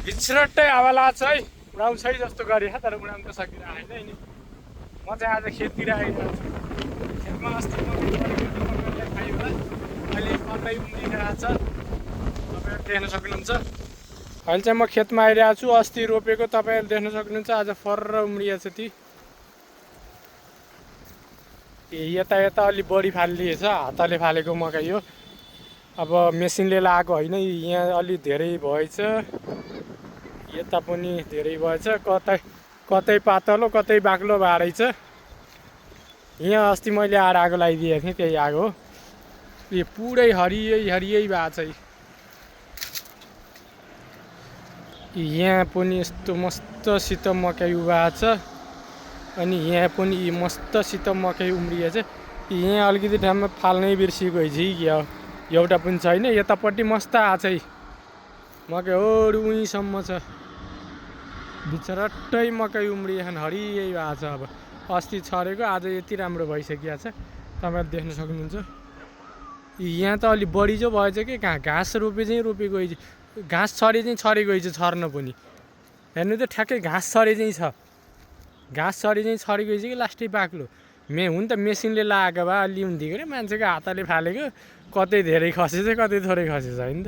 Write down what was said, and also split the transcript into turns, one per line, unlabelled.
भित्रट्टै हावा लाग्छ है उडाउँछ है जस्तो गरे तर उडाउन त सकिरहेको होइन नि म चाहिँ आज खेततिर आइरहेको छु खेतमा अस्ति मकैले खायो होला अहिले मकै उम्रिरहेको छ तपाईँहरू देख्न सक्नुहुन्छ अहिले चाहिँ म खेतमा आइरहेको छु अस्ति रोपेको तपाईँहरू देख्न सक्नुहुन्छ आज फर्र उम्रिएछ ती यता यता अलि बढी फालिदिएछ हातले फालेको मकै हो अब मेसिनले लगाएको होइन यहाँ अलि धेरै भएछ यता पनि धेरै भएछ कतै कतै पातलो कतै बाक्लो भएर छ यहाँ अस्ति मैले आएर आगो लगाइदिएको थिएँ त्यही आगो हो यो पुरै हरियै हरियै भएको छ यहाँ पनि यस्तो मस्तसित मकै उभाएको छ अनि यहाँ पनि मस्तसित मकै उम्रिएछ यहाँ अलिकति ठाउँमा फाल्नै बिर्सिएको है क्या एउटा पनि छैन यतापट्टि मस्त आछ है मकै अरू उहीँसम्म छ बिचरट्टै मकै उम्रिएछन् हरियै भएको छ अब अस्ति छरेको आज यति राम्रो भइसकिया छ तपाईँहरू देख्न सक्नुहुन्छ यहाँ त अलि बढी जो भएछ कि कहाँ घाँस रोपे चाहिँ रोपेको घाँस छरे चाहिँ छरेको छ छर्न पनि हेर्नु त ठ्याक्कै घाँस छरे चाहिँ छ घाँस छरे चाहिँ छरेको कि लास्टै बाक्लो हुन त मेसिनले लगाएको भए अलि हुन्थ्यो अरे मान्छेको हातले फालेको कतै धेरै खसेछ कतै थोरै खसेछ होइन त